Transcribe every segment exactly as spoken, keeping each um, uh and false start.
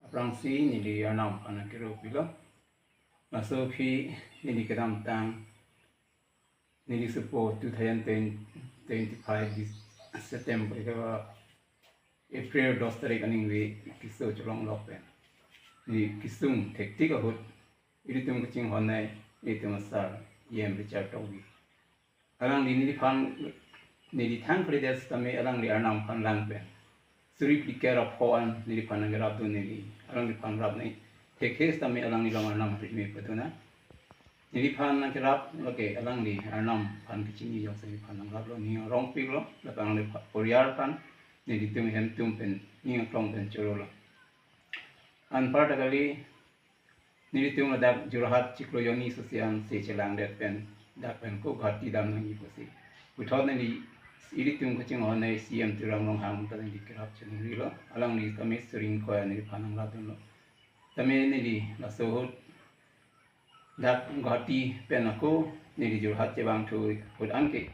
Aphrangsi neli Arnam aphan kero pilo. Laso aphi neli kedamtang, neli suppose two thousand twenty-five this September ke ba April dos tarik aningve keso cholonglok pen, neli kesung thektik ahut ilitum kachinghon nei, ilitum asar E M Richard Tokbi, alangli neliphan, neli thang kalidet sitame alangli Arnam aphan lang pen suri phlikep ra pho an neliphan nangkerapdun, neli alangliphan rap nei. Thekthe sitame alangli along Arnam ri me paduna. Neliphan nangkerap, lake alangli Arnam aphan kachini jongsi neliphan nangraplo, ning arongpiklo, lapen alangli pha-, poriyal aphan, nelitum hem atum pen, ning aklong pen chorolo. Anparta kali, nelitum ladak Jorhat chiklo jonni sosian se chelangdet pen, dak pen ko Guwahati dam nangji pusi, puthot neli ilitum kachinghon nei C M Tuliram Ronghang ta neli kerap chiningrilo. Alangli tame suri ingkoi an neliphan nangrapdunlo. Tame neli laso ahut dak Guwahati pen ako neli Jorhat chevangthu ahut anke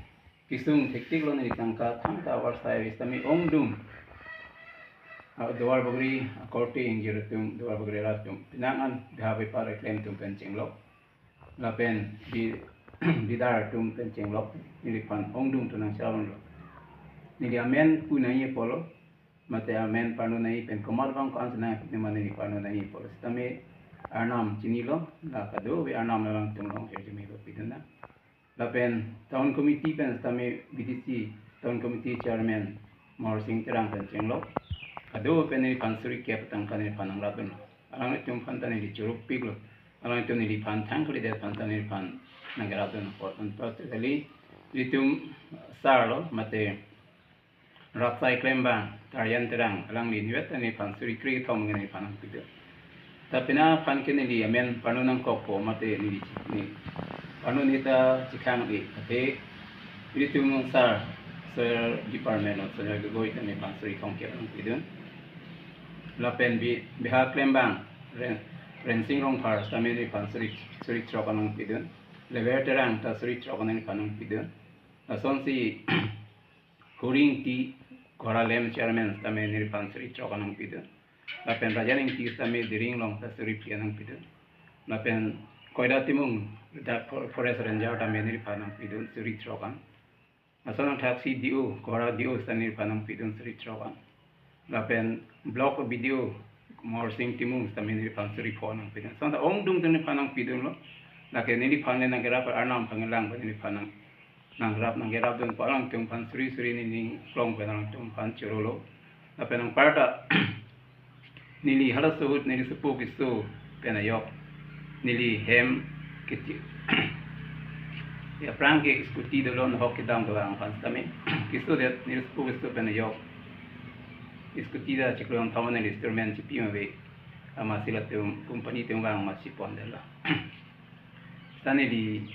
kesung thektiklo, neli tangka thangta avarsai ave sitame ongdung, ah, Duarbagori akorte ingjir atum, Duarbagori arat atum, penang an beha bepar keklem atum pen chenglok, lapen bi-, bidar atum pen chenglok, neliphan ongdung atum nangcherapdunlo. Neli amen pu nangji apotlo, mate amen pano nangji pen komat abang ko-an si nang, ne mane neli pano nangji apotlo sitame Arnam chinilo, la kadokave Arnam alangtum along hirjume pidun nang. Lapen town committee pen sitame B D C town committee chairman Morsing Terang pen chenglok, kadokave pen neliphan suri kep tangka neliphan nangrapdun. Alangtum aphan ta neli chorupiklo. Alangtum neliphan thang kalidet aphan ta neliphan nangkerapdun apot. Anparta kali, ilitum sar lo, mate rat asai klembang Tarjan Terang, alangli nivet ta neliphan suri kre kethom neliphan nangpidun. Ta penang aphan ke neli amen pano nangkokpo, mate neli, ne pano neta chikhang-e, athe ilitum sar, Soil Department of Soil Gogoi ta neliphan suri thomkep nangpidun. Lapen bi-, beha klembang Ren-, Rensing Rongphar sitame neliphan suri, suri throk an nangpidun. Lever Terang ta suri throk an neliphan nangpidun. Lasonsi Huri Ingti, Kohora Lem chairman sitame neliphan suri throk an nangpidun. Lapen Rajan Ingti sitame Dering along ta suri phli an nangpidun. Lapen Koida Timung, dak for-, forest ranger tame neliphan nangpidun suri throk an. Lason athaksi D O, Kohora D O sitame neliphan nangpidun suri throk an. Lapen block B D O Morsing Timung sitame neliphan suri pho an nangpidun. Lason ta ongdung atum neliphan nangpidunlo. Lake neliphan le nangkerap, Arnam aphan kelang pen neliphan nang, nangrap, nangkerapdun apot alangtum aphan suri suri neli ning aklong pen alangtum aphan chorolo. Lapen anparta neli halaso ahut neli sopo keso pen ajok, neli hem kiti, ya, aphrang ke scooty dolo, nahok kedam dolo, aphan sitame kesodet, neli sopo keso pen ajok scooty ta chiklo kethom an neli installment chipi ma ave, amatsi latum company atum vang amatsi pondetlo. Seta neli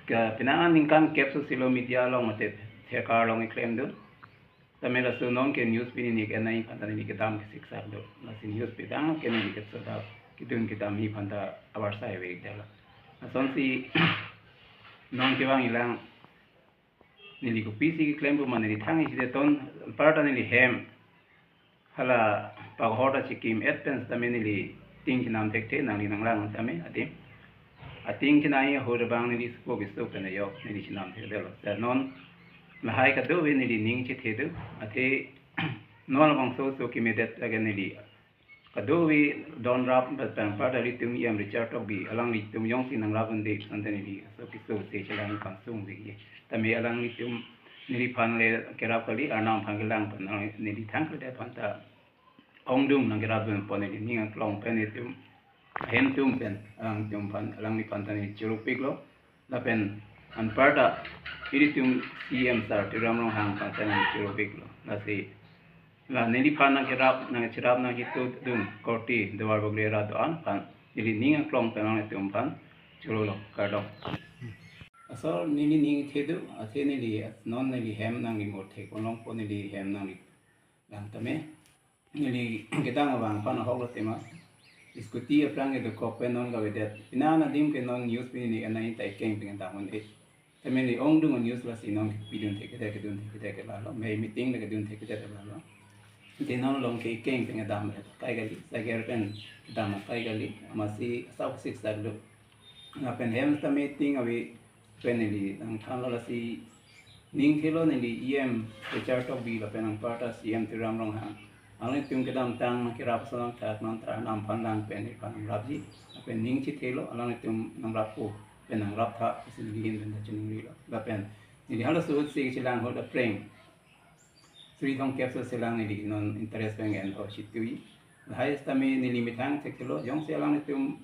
ke penang aningkan kep sosilo media along mate thekar along keklemdun. Tame laso non ke news pini neli ke-en nangji aphan ta neli kedam kesiksak do. Lasi news pidang ke neli keso ta kedun kedamji aphan ta avarsai ave detlo. Lasonsi non kevang ilang, neli kopisi keklem pu ma neli thang isi de ton, anparta neli hem hala paghor ta chikim et pen sitame neli ting chenam thekthe, nangli nanglang tame adim. Ating chenam ahut abang neli sopo keso pen ajok neli chenam thekdetlo. Seta non lahai kadokave neli ning chethedo. Athe non labangso oso kemedet lake neli kadokave donrap, bat anparta ilitum E M Richard Tokbi, alanglitum jongsi nangrap unde, seta neli oso keso se chelang pangsung dei. Tame alanglitum neliphan le kerap kali, Arnam aphan kelang pen neli thang kalidet aphan ta ongdung nangkerapdun apot neli ning aklong pen, itum ahem atum pen, alangtum aphan, alangliphan ta neli chorupiklo. Lapen anparta ilitum C M sir Tuliram Ronghang aphan ta neli chorupiklo. Lasi la neliphan nangkerap, nangcherap, nangchetudun korte Duarbagori arat do-an aphan neli ning aklong pen alangtum aphan chorolo, kardom. Asor neli ning thedo, athe neli non neli hem nangli mur thek-un longpo, neli hem nangli lang tame. Neli kedang abang aphan ahok lo tema. Scooty aphrang ke dokok pen non kavedet. Penang adim ke non news pini neli ke-en nangji ta ikeng pen dam un-e. Tame neli ongdung news lasi non pidun thekthedet, kedun thekthedet ke lalo. Mei meeting le kedun thekthedet ke lalo. Dinon along ke keng pen kedam kai kali, sager pen kedam kai kali, amatsi asap sik sak do. Lapen hem tame ting ave pen neli nangthanlo, lasi ning thelo neli E M Richard Tokbi lapen anparta C E M Tuliram Ronghang, alanglitum kedamtang kerap asonthot nangthan, nangphan lang pen nephan nangrapji. Lapen ning chethelo, alanglitum nangrappo pen nangraptha pusi neli ahin pen ta chiningrilo. Lapen neli halaso ahut si chelang ahut aphrang suri thomkep so chelang neli non interest pen en-o chitui. Lahai sitame neli methang thekthelo, jongsi alanglitum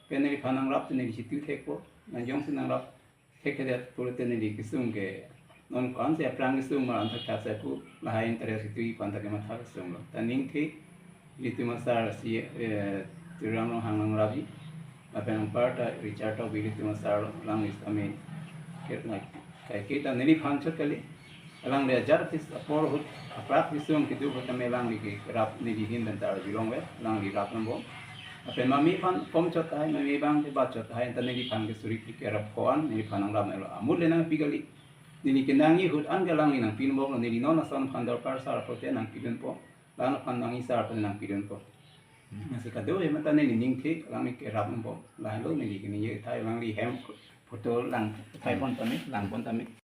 pen nephan nangrap te neli chitui thekpo, nang jongsi nangrap thekthedet pulote neli kesung ke non ko-ansi aphrang kesung ma anthak thak sai pu, lahai interest chitui aphan ta kematha kesunglo. Ta ning the, ilitum asar si, eh, Tuliram Ronghang nangrapji. Lapen anparta Richard Tokbi ilitum asar, alangli sitame ket na kaiketa neliphan chot kali. Alangli ajat aphi apor ahut aprak kesung kedo ahut tame alangli kerap neli ahin pen ta arjulongve, alangli rap nangbom. Lapen mami aphan kom chot tahai, mami abang ke bat chot tahai, anta neliphan ke suri phli kerap ko-an, neliphan nangrap nelo. Amul le nangpi kali. Neli kenangji ahut an ke alangli nangpi nangbomlo, neli non ason aphan dorkar sar pulote nangpidunpo. La-an aphan nangji sar pulote nangpidunpo. Lasi kado he mata neli ning the, alangli kerap nangbom. Lahelo neli keningje tahai, alangli hem photo lang tahai pon tame, lang pon tame.